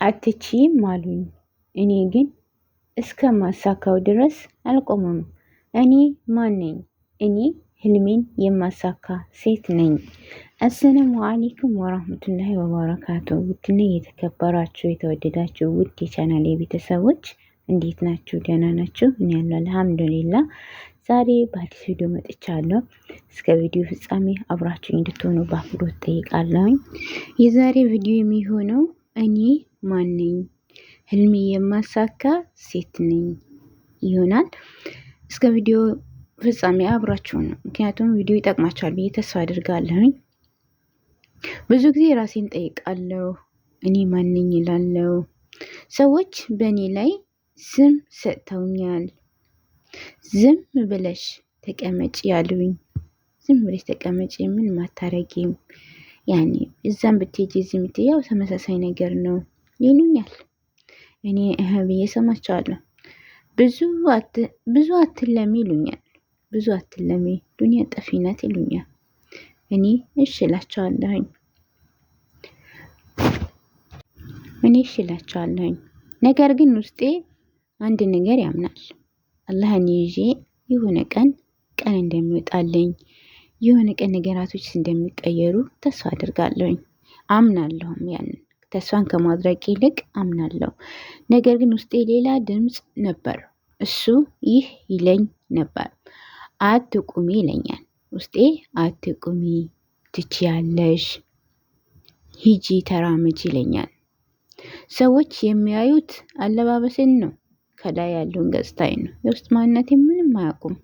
አትችይም አሉኝ። እኔ ግን እስከማሳካው ድረስ አልቆምም። እኔ ማን ነኝ? እኔ ህልሜን የማሳካ ሴት ነኝ። አሰላሙ አለይኩም ወራህመቱላሂ ወበረካቱ። ውድና የተከበራችሁ የተወደዳችሁ ውድ የቻናሌ ቤተሰቦች እንዴት ናችሁ? ደህና ናችሁ? እኔ ያለው አልሐምዱሊላ። ዛሬ በአዲስ ቪዲዮ መጥቻለሁ። እስከ ቪዲዮ ፍጻሜ አብራችሁኝ እንድትሆኑ በአክብሮት ጠይቃለሁኝ። የዛሬ ቪዲዮ የሚሆነው እኔ ማን ነኝ፣ ህልሜ የማሳካ ሴት ነኝ ይሆናል። እስከ ቪዲዮ ፍጻሜ አብራችሁ ነው፣ ምክንያቱም ቪዲዮ ይጠቅማችኋል ብዬ ተስፋ አድርጋለሁኝ። ብዙ ጊዜ ራሴን ጠይቃለሁ። እኔ ማን ነኝ እላለሁ። ሰዎች በእኔ ላይ ስም ሰጥተውኛል። ዝም ብለሽ ተቀመጪ ያሉኝ፣ ዝም ብለሽ ተቀመጪ፣ ምን ማታረጊም፣ ያኔ እዛም ብትሄጂ እዚህ ብትሄጂ ያው ተመሳሳይ ነገር ነው ይሉኛል። እኔ እህ ብዬ ሰማቸዋለሁ። ብዙ አትለሚ ይሉኛል። ብዙ አትለሚ፣ ዱንያ ጠፊ ናት ይሉኛል። እኔ እሺ እላቸዋለሁኝ። እኔ እሺ እላቸዋለሁኝ። ነገር ግን ውስጤ አንድ ነገር ያምናል። አላህን ይዤ የሆነ ቀን ቀን እንደሚወጣልኝ የሆነ ቀን ነገራቶች እንደሚቀየሩ ተስፋ አድርጋለሁኝ። አምናለሁም። ያንን ተስፋን ከማድረግ ይልቅ አምናለሁ። ነገር ግን ውስጤ ሌላ ድምፅ ነበር። እሱ ይህ ይለኝ ነበር፣ አትቁሚ ይለኛል። ውስጤ አትቁሚ፣ ትችያለሽ፣ ሂጂ፣ ተራመጂ ይለኛል። ሰዎች የሚያዩት አለባበሴን ነው፣ ከላይ ያለውን ገጽታዬን ነው። የውስጥ ማንነቴ ምንም አያውቁም።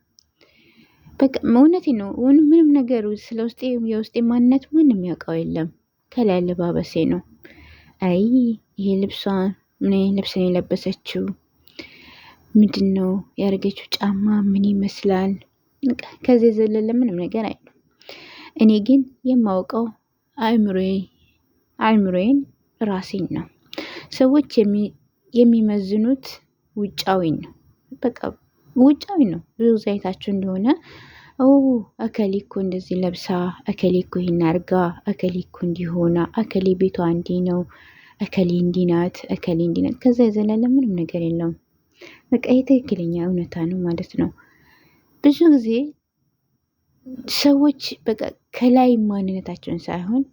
በቃ እውነቴ ነው። ምንም ነገር ስለ ውስጤ የውስጤ ማንነት ማንም ያውቀው የለም። ከላይ አለባበሴ ነው። አይ ይሄ ልብሷ ምን አይነት ልብስ ነው የለበሰችው? ምንድን ነው ያደረገችው? ጫማ ምን ይመስላል? ከዚህ የዘለለ ምንም ነገር አይሉም። እኔ ግን የማውቀው አእምሮዬን ራሴን ነው። ሰዎች የሚመዝኑት ውጫዊ ነው። በቃ ውጫዊ ነው። ብዙ ጊዜ አይታችሁ እንደሆነ ኦ እከሌ እኮ እንደዚህ ለብሳ፣ እከሌ እኮ ይሄን አድርጋ፣ እከሌ እኮ እንዲህ ሆና፣ እከሌ ቤቷ እንዲህ ነው፣ እከሌ እንዲህ ናት፣ እከሌ እንዲህ ናት። ከዛ የዘለለ ምንም ነገር የለውም። በቃ ይሄ ትክክለኛ እውነታ ነው ማለት ነው። ብዙ ጊዜ ሰዎች በቃ ከላይ ማንነታቸውን ሳይሆን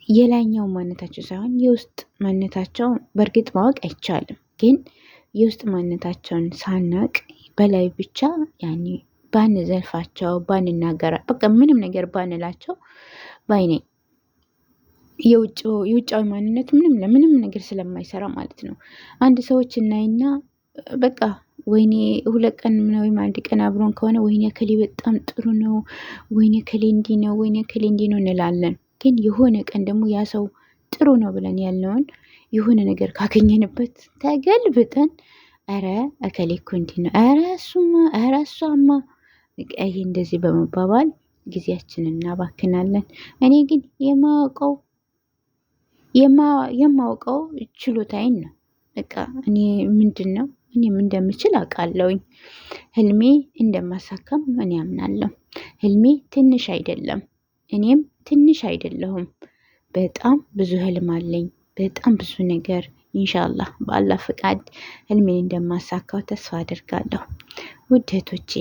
የላይኛው ማንነታቸው ሳይሆን የውስጥ ማንነታቸው በእርግጥ ማወቅ አይቻልም፣ ግን የውስጥ ማንነታቸውን ሳናቅ በላይ ብቻ ያኔ ባንዘልፋቸው፣ ባንናገራ፣ በቃ ምንም ነገር ባንላቸው ባይ ነኝ። የውጫዊ ማንነት ምንም ለምንም ነገር ስለማይሰራ ማለት ነው። አንድ ሰዎች እናይና በቃ ወይኔ ሁለት ቀን ወይም አንድ ቀን አብሮን ከሆነ ወይኔ እከሌ በጣም ጥሩ ነው፣ ወይኔ እከሌ እንዲህ ነው፣ ወይኔ እከሌ እንዲህ ነው እንላለን። ግን የሆነ ቀን ደግሞ ያ ሰው ጥሩ ነው ብለን ያልነውን የሆነ ነገር ካገኘንበት ተገልብጠን ኧረ እከሌ እኮ እንዲህ ነው፣ ኧረ እሱማ፣ ኧረ እሷማ፣ ይሄ እንደዚህ በመባባል ጊዜያችንን እናባክናለን። እኔ ግን የማውቀው ችሎታዬን ነው። በቃ እኔ ምንድን ነው እኔም እንደምችል አውቃለሁኝ። ህልሜ እንደማሳካም እኔ አምናለሁ። ህልሜ ትንሽ አይደለም፣ እኔም ትንሽ አይደለሁም። በጣም ብዙ ህልም አለኝ። በጣም ብዙ ነገር ኢንሻአላህ በአላህ ፍቃድ ህልሜን እንደማሳካው ተስፋ አድርጋለሁ። ውድ እህቶቼ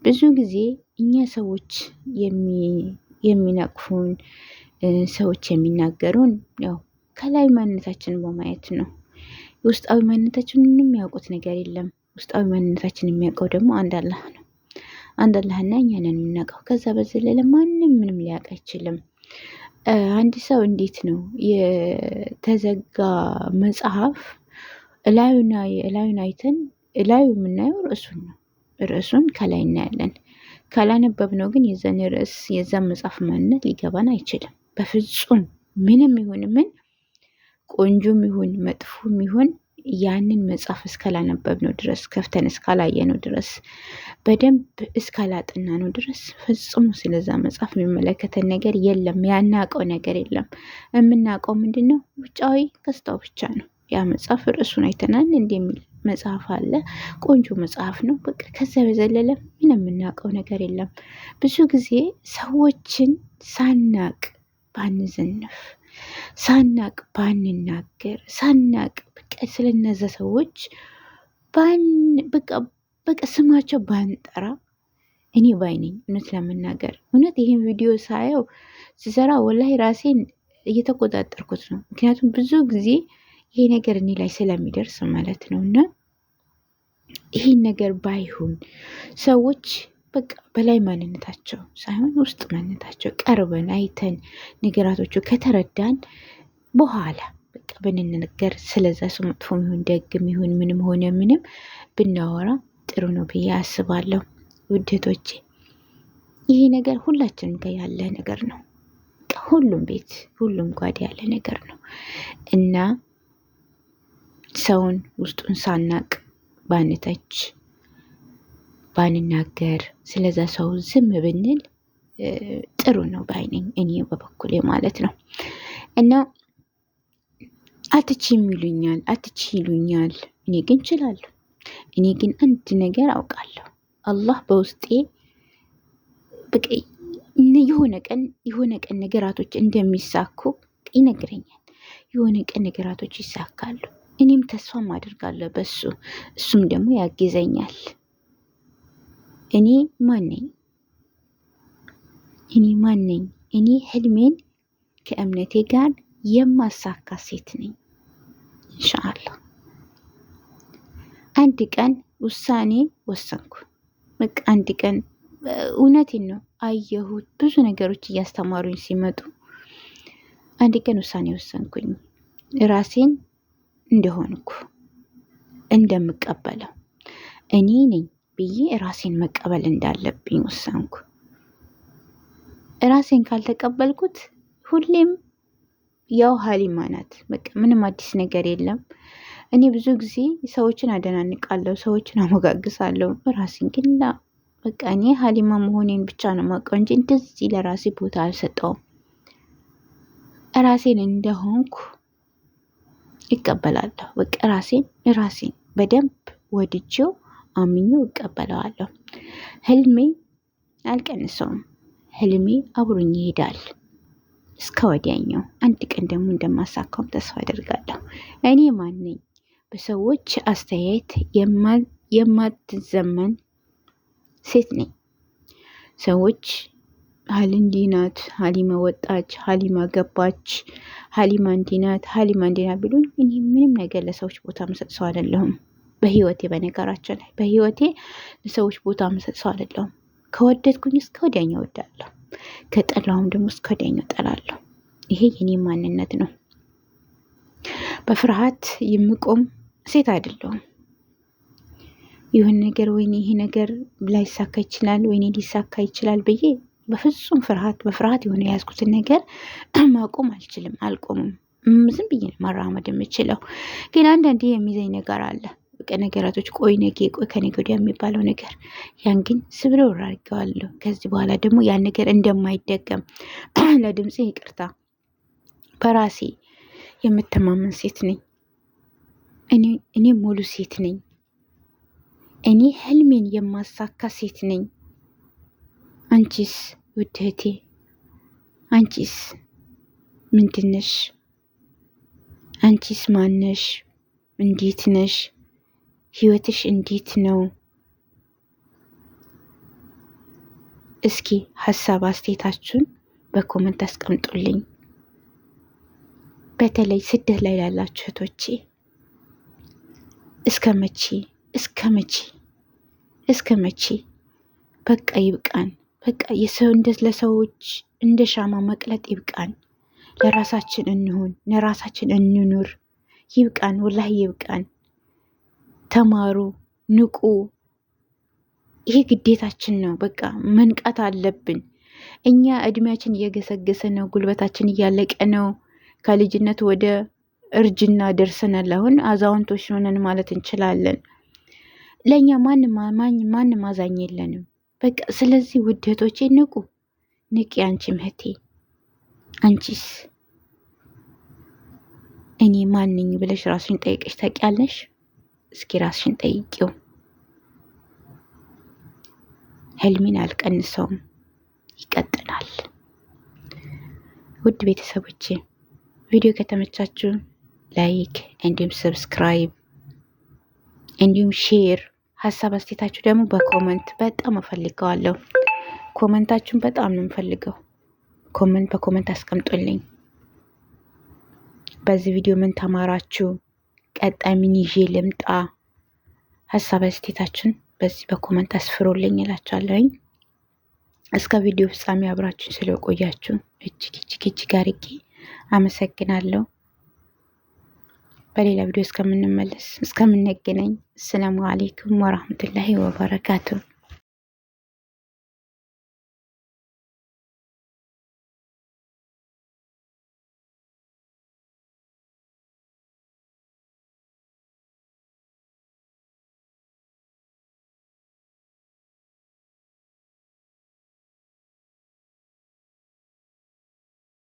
ብዙ ጊዜ እኛ ሰዎች የሚነቅፉን ሰዎች የሚናገሩን ያው ከላይ ማንነታችንን በማየት ነው። ውስጣዊ ማንነታችን ምንም የሚያውቁት ነገር የለም። ውስጣዊ ማንነታችን የሚያውቀው ደግሞ አንድ አላህ ነው። አንድ አላህና እኛ ነን የምናውቀው። ከዛ በዘለለ ማንም ምንም ሊያውቅ አይችልም። አንድ ሰው እንዴት ነው የተዘጋ መጽሐፍ እላዩን አይተን እላዩ የምናየው ርዕሱን ነው። ርዕሱን ከላይ እናያለን። ካላነበብነው ግን የዛን ርዕስ የዛን መጽሐፍ ማንነት ሊገባን አይችልም። በፍጹም ምንም ይሁን ምን ቆንጆም ይሁን መጥፎም ይሁን ያንን መጽሐፍ እስካላነበብነው ድረስ ከፍተን እስካላየነው ድረስ በደንብ እስካላጠናነው ድረስ ፈጽሞ ስለዛ መጽሐፍ የሚመለከተን ነገር የለም። ያናቀው ነገር የለም። የምናውቀው ምንድን ነው? ውጫዊ ገጽታው ብቻ ነው። ያ መጽሐፍ ርዕሱን አይተናል እንዲህ የሚል መጽሐፍ አለ፣ ቆንጆ መጽሐፍ ነው። በቃ ከዛ በዘለለ ምንም የምናውቀው ነገር የለም። ብዙ ጊዜ ሰዎችን ሳናቅ ባንዘንፍ፣ ሳናቅ ባንናገር፣ ሳናቅ በቃ ስለነዛ ሰዎች ባን በቃ በቃ ስማቸው ባንጠራ እኔ ባይ ነኝ። እውነት ለመናገር እውነት ይሄን ቪዲዮ ሳየው ስሰራ ወላሂ ራሴን እየተቆጣጠርኩት ነው። ምክንያቱም ብዙ ጊዜ ይሄ ነገር እኔ ላይ ስለሚደርስ ማለት ነው። እና ይሄን ነገር ባይሆን ሰዎች በቃ በላይ ማንነታቸው ሳይሆን ውስጥ ማንነታቸው ቀርበን አይተን ነገራቶቹ ከተረዳን በኋላ በቃ ብንነገር ስለዛ ሰው መጥፎም ይሁን ደግም ይሁን ምንም ሆነ ምንም ብናወራ ጥሩ ነው ብዬ አስባለሁ። ውድ እህቶቼ ይሄ ነገር ሁላችንም ጋር ያለ ነገር ነው። ሁሉም ቤት ሁሉም ጓዳ ያለ ነገር ነው እና ሰውን ውስጡን ሳናቅ ባንተች ባንናገር ስለዛ ሰው ዝም ብንል ጥሩ ነው ባይ ነኝ፣ እኔ በበኩሌ ማለት ነው። እና አትችይም ይሉኛል፣ አትችይ ይሉኛል። እኔ ግን እችላለሁ። እኔ ግን አንድ ነገር አውቃለሁ። አላህ በውስጤ በቃ የሆነ ቀን ነገራቶች እንደሚሳኩ ይነግረኛል። የሆነ ቀን ነገራቶች ይሳካሉ። እኔም ተስፋም አደርጋለሁ በሱ፣ እሱም ደግሞ ያግዘኛል። እኔ ማን ነኝ? እኔ ማን ነኝ? እኔ ህልሜን ከእምነቴ ጋር የማሳካ ሴት ነኝ። ኢንሻአላህ አንድ ቀን ውሳኔ ወሰንኩ። በቃ አንድ ቀን እውነቴን ነው አየሁት። ብዙ ነገሮች እያስተማሩኝ ሲመጡ አንድ ቀን ውሳኔ ወሰንኩኝ። ራሴን እንደሆንኩ እንደምቀበለው እኔ ነኝ ብዬ ራሴን መቀበል እንዳለብኝ ወሰንኩ። ራሴን ካልተቀበልኩት ሁሌም ያው ሀሊማ ናት። በቃ ምንም አዲስ ነገር የለም። እኔ ብዙ ጊዜ ሰዎችን አደናንቃለሁ፣ ሰዎችን አሞጋግሳለሁ። ራሴን ግን በቃ እኔ ሀሊማ መሆኔን ብቻ ነው የማውቀው እንጂ እንደዚህ ለራሴ ቦታ አልሰጠውም። ራሴን እንደሆንኩ እቀበላለሁ። በቃ ራሴን በደንብ ወድጄው አምኜው እቀበለዋለሁ። ህልሜ አልቀንሰውም። ህልሜ አብሮኝ ይሄዳል እስከ ወዲያኛው። አንድ ቀን ደግሞ እንደማሳካውም ተስፋ አደርጋለሁ። እኔ ማን ነኝ? በሰዎች አስተያየት የማትዘመን ሴት ነኝ። ሰዎች እንዲህ ናት፣ ሀሊማ ወጣች፣ ሀሊማ ገባች፣ ሀሊማ እንዲህ ናት፣ ሀሊማ እንዲህ ናት ቢሉኝ እኔ ምንም ነገር ለሰዎች ቦታ ምሰጥ ሰው አይደለሁም። በህይወቴ በነገራችን ላይ በህይወቴ ለሰዎች ቦታ ምሰጥ ሰው አይደለሁም። ከወደድኩኝ እስከ ወዲያኛው እወዳለሁ፣ ከጠላሁም ደግሞ እስከ ወዲያኛው እጠላለሁ። ይሄ የኔ ማንነት ነው። በፍርሃት የምቆም ሴት አይደለሁም። የሆነ ነገር ወይኔ ይሄ ነገር ላይሳካ ይችላል፣ ወይኔ ሊሳካ ይችላል ብዬ በፍጹም በፍርሃት የሆነ የያዝኩትን ነገር ማቆም አልችልም፣ አልቆምም። ዝም ብዬ ነው መራመድ የምችለው። ግን አንዳንዴ የሚይዘኝ ነገር አለ። በቃ ነገራቶች ቆይ ነገ ቆይ ከነገ ወዲያ የሚባለው ነገር ያን ግን ስብርብር አድርጌዋለሁ። ከዚህ በኋላ ደግሞ ያን ነገር እንደማይደገም ለድምፄ ይቅርታ፣ በራሴ የምተማመን ሴት ነኝ። እኔ ሙሉ ሴት ነኝ። እኔ ህልሜን የማሳካ ሴት ነኝ። አንቺስ ውድ እህቴ፣ አንቺስ ምንድነሽ? አንቺስ ማነሽ? እንዴት ነሽ? ህይወትሽ እንዴት ነው? እስኪ ሀሳብ አስተያየታችሁን በ comment አስቀምጡልኝ። በተለይ ስደት ላይ ላላችሁ እህቶቼ እስከ መቼ እስከ መቼ እስከ መቼ? በቃ ይብቃን። በቃ የሰው እንደ ለሰዎች እንደ ሻማ መቅለጥ ይብቃን። ለራሳችን እንሁን፣ ለራሳችን እንኑር። ይብቃን፣ ወላሂ ይብቃን። ተማሩ፣ ንቁ። ይሄ ግዴታችን ነው። በቃ መንቃት አለብን። እኛ እድሜያችን እየገሰገሰ ነው፣ ጉልበታችን እያለቀ ነው። ከልጅነት ወደ እርጅና ደርሰናል። አሁን አዛውንቶች ሆነን ማለት እንችላለን። ለእኛ ማንም አዛኝ የለንም። በቃ ስለዚህ ውድ እህቶቼ ንቁ፣ ንቂ። አንቺም እህቴ አንቺስ እኔ ማንኝ ብለሽ ራስሽን ጠይቀሽ ታውቂያለሽ? እስኪ ራስሽን ጠይቂው። ህልሜን አልቀንሰውም፣ ይቀጥላል። ውድ ቤተሰቦቼ ቪዲዮ ከተመቻችሁ like እንዲሁም subscribe እንዲሁም share፣ ሀሳብ አስተያየታችሁ ደግሞ በ comment በጣም እፈልገዋለሁ። Comment ኣችሁን በጣም ነው የምፈልገው። Comment በ comment አስቀምጡልኝ። በዚህ ቪዲዮ ምን ተማራችሁ? ቀጣይ ምን ይዤ ልምጣ? ሀሳብ አስተያየታችሁን በዚህ በ comment አስፍሩልኝ እላችኋለሁኝ። እስከ ቪዲዮ ፍጻሜ አብራችሁን ስለቆያችሁ እጅግ እጅግ እጅግ አርጌ አመሰግናለሁ። በሌላ ቪዲዮ እስከምንመለስ እስከምንገናኝ፣ السلام عليكم ورحمة الله وبركاته።